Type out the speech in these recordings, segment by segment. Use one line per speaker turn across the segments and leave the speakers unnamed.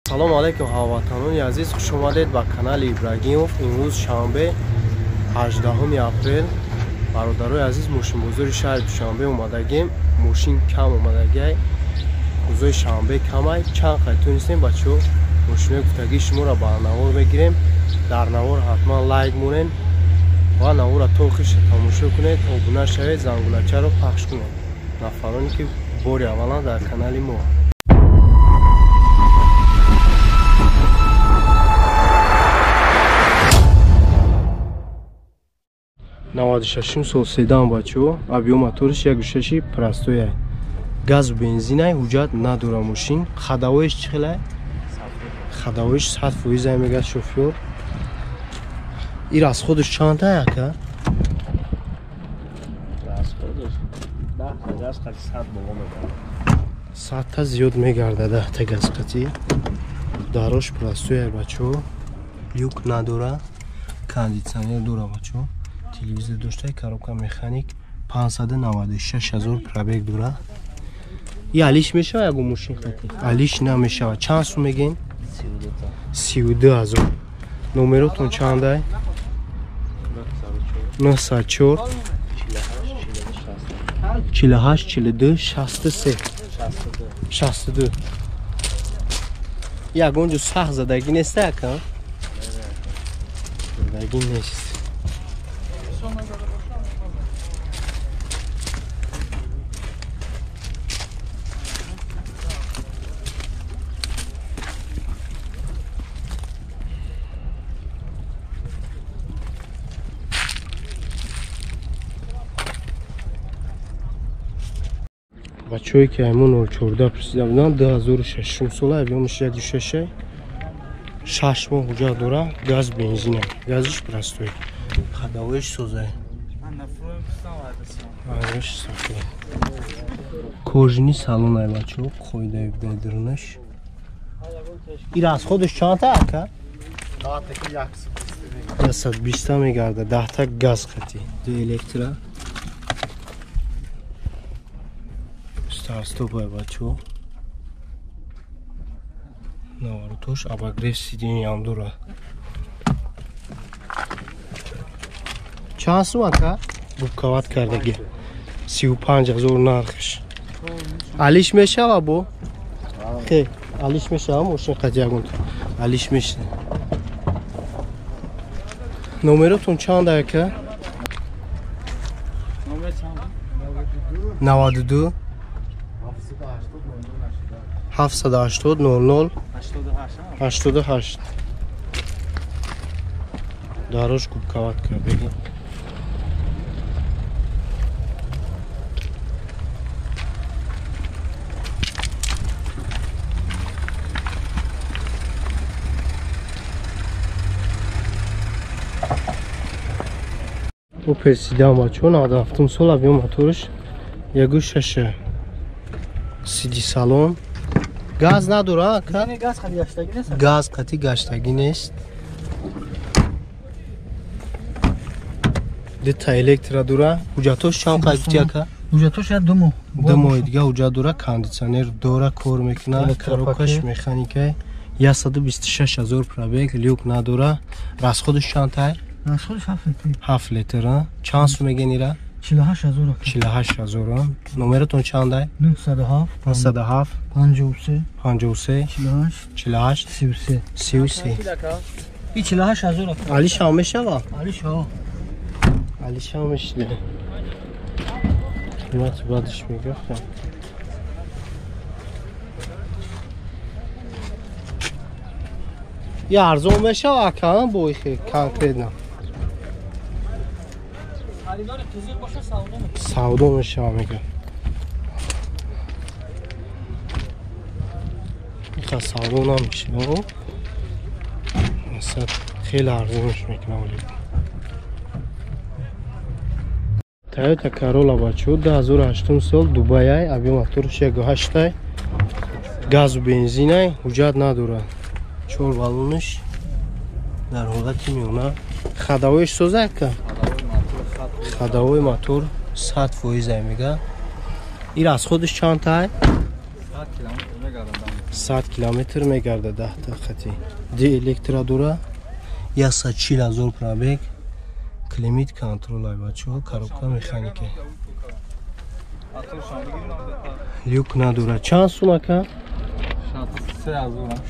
Салом алейкум ҳамватанони азиз, хуш омадед ба канали Ибрагимов. Имрӯз шанбе 18 апрел. Бародарои азиз, мошинбозори шаҳри Душанбе омадагем. Мошин кам омадагиай, рӯзои шанбе камай. Чанд қай тонистем бачаҳо мошинои гуфтагии шуморо ба навор мегирем. Дар навор ҳатман лайк монед ва наворро то охирша тамошо кунед, обуна шавед, зангулачаро пахш кунед. Нафароне ки бори аввалан дар канали мо. Наваду шашум сол седан бачаҳо, объём моториш 1.6 простоя, газу бензинай, ҳуҷҷат надора мошин. Ходовоиш чӣ хелай? Ходовоиш 100% мегӯяд шофёр. Ир аз худаш чанда ака?
Расходаш 10 газ қати 100 боло мегардад.
100 та зиёд мегардад, 10 та газ қати. Дарош простоя бачаҳо, люк надора, кондитсионер дора бачаҳо, телевизор дошта, коробка механик, 596 ҳазор пробег дора. И алиш мешава ягон мошин хати? Алиш намешава. Чанд сум мегӯен? 32 ҳазор. Номеротон чандай? 904 48 42 63 62. Ягон ҷо сахт задагӣ нест ака? Задагӣ нест. Бачаҳое ки аймон 04 пурсида буданд, 2006 сола, объёмаш 1.6, 6 моҳ ҳуҷҷат дора, газ бензина, газиш простой, ходовоиш созай, кожини салонай бачаҳо, қоидаи бедирнаш. Ир аз худаш чандта ака? 120 мегардад, 10 та газ қати, ду электро. Старстопай бачаҳо, наворотош, обогрев сиденьям дора. Чанд сум ака? Букават кардаги 35 ҳазор нархш. Алиш мешава бо? Хе, алиш мешава мошин қати ягонта. Алиш мешава. Номеротон чанд ака? 92 780 00 88. Дарош кубкават кардаги. Опел седан бачаҳо, 97 сол, объём моториш 1.6, сиди салон, газ надора ака? Газ қати гаштагӣ нест. Дута электро дора. Ҳуҷҷатош чанд қай гуфти ака?
Ҳуҷҷатош як ду моҳ.
Ду моҳи дига ҳуҷҷат дора, кондитсионер дора, кор мекунад, коробкаш механикай, 126 ҳазор пробег, люк надора. Расходаш чанд тай?
Расходаш 7 литр.
7 литр. Чанд сум мегӯен ира?
48 ҳазор.
48 ҳазор. Номератон чандай?
907
907
53
53
48
48
33
33.
И 48 ҳазор.
Алиш ҳам мешава?
Алиш ҳа.
Алиш ҳам мешава. Қимати бадаш мегӯфтам. Я арзон мешава ака бо ихе конкретно? Савдо мешава мегӯям. Иха савдо намешава. Масалан хеле арзонш мекунам. Toyota Corolla бачаҳо, 2008 сол, Дубайай, объём моториш 1.8, газу бензинай, ҳуҷҷат надорад. 4 баллонаш дар ҳолати миёна. Ходовоиш соза ака? Ходовои мотор 100% мега. Ир аз худаш чанд тай? 100 километр мегарда 10 хати. Ди электро дора 140 000 пробег. Климат контрол ай бачо, коробка механика. Люк надора. Чанд сум ака?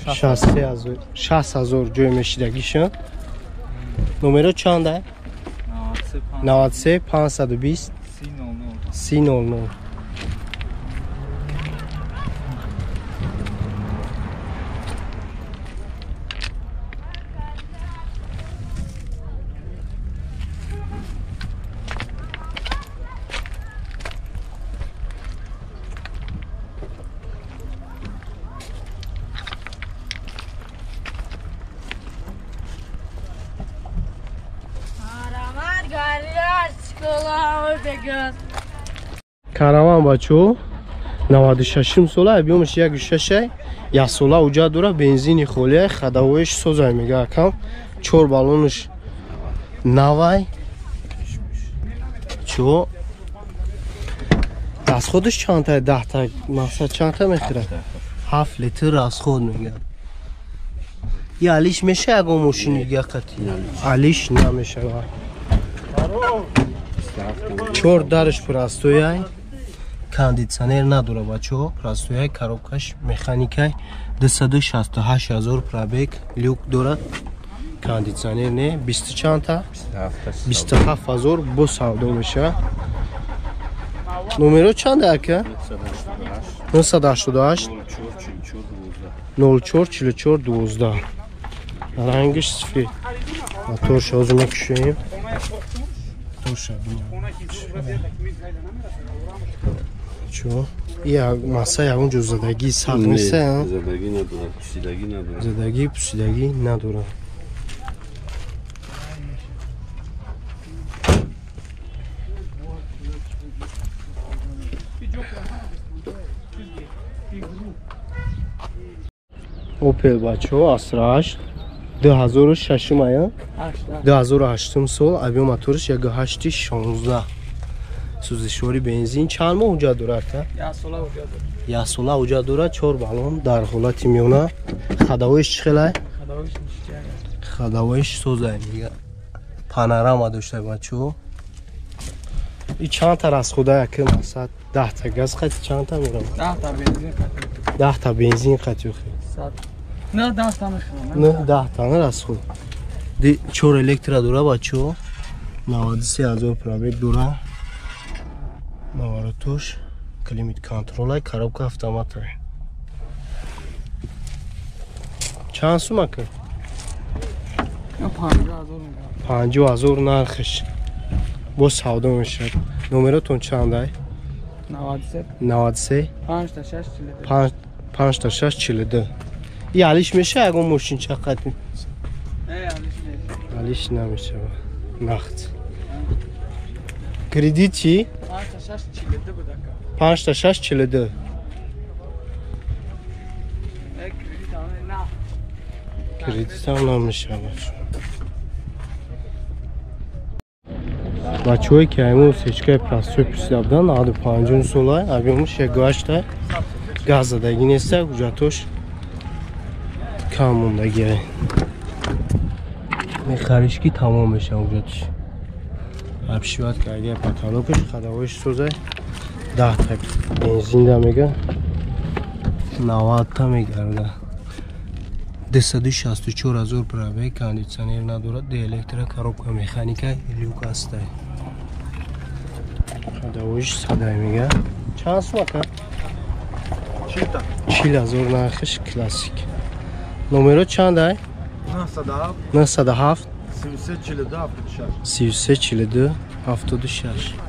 63 000 ҷой мешидагиша. Номеро чанда? 93 520 30 00. Караван бачо 96 сола объёмаш 1.6 як сола уҷа дора бензини холия ходовоиш созай мега акам 4 баллонш навай чо расходш чандта 10 та мақсад чандта мехӯрад 7 литр расход мега. И алиш меша ягон мошини дига қати алиш намешава. 4 дарш простояй кондитсионер надора бачо, простояй коробкаш механикай 268 000 пробег люк дорад кондитсионер не 20 чандта 27 000 бо савдо меша. Номеро чанда ака? 988 04 44 12. Рангиш сафед. Моторша ҳозир мекушем. Моторша чо? Я маса ягон ҷо задагӣ сахт нест,
задагӣ надорад, пусидагӣ надорад.
Задагӣ пусидагӣ надорад. Opel бачо Astra 8 2006 ая 2008 сол объем моторш 1.8 16 сӯзишвори бензин. Чанд моҳ уҷа дорад? Як сола уҷа дорад. 4 баллон дар ҳолати миёна. Ходовоиш чӣ хелай? Ходовоиш созай мега. Панорама дошта бачо. И чандта расхода яки мақсад 10 та газ қати чандта меравад?
10 та бензин қати.
10 та бензин қати охи.
Не 10 та мехӯрам.
Не 10 та не расход. Ди 4 электро дора бачо. 93 000 пробег дора. Наворотуш климат контролай коробка автоматай. Чанд сум ака?
50
000 нархш. Бо савдо мешавад. Номеротон чандай?
93
93
5 6 42
5 6 42. И алиш меша ягон мошин чақат?
Не, алиш не.
Алиш намешава. Нахт. Кредит чӣ?
5 6 42 буд ака.
5 6 42.
Не, кредит ам на.
Кредит ам намешава. Бачое ки аймон сечкаи простой пусида будан 95 сола объёмаш 1.8 газ задагӣ неста, ҳуҷҷатош кам мондагиай. Мехариш ки тамом мешава ҳуҷҷатиш. Обшиват карда потолокаш, ходовоиш созай 10 та бензин да мега 90 та мегарда. 264 000 пробег, кондитсионер надорад, ди электро коробка механика, люк астай. Ходовоиш садай мега. Чанд сум ака? 40 000 нархиш классик. Номеро чандай?
907
907
33 42 76.
33 42 76.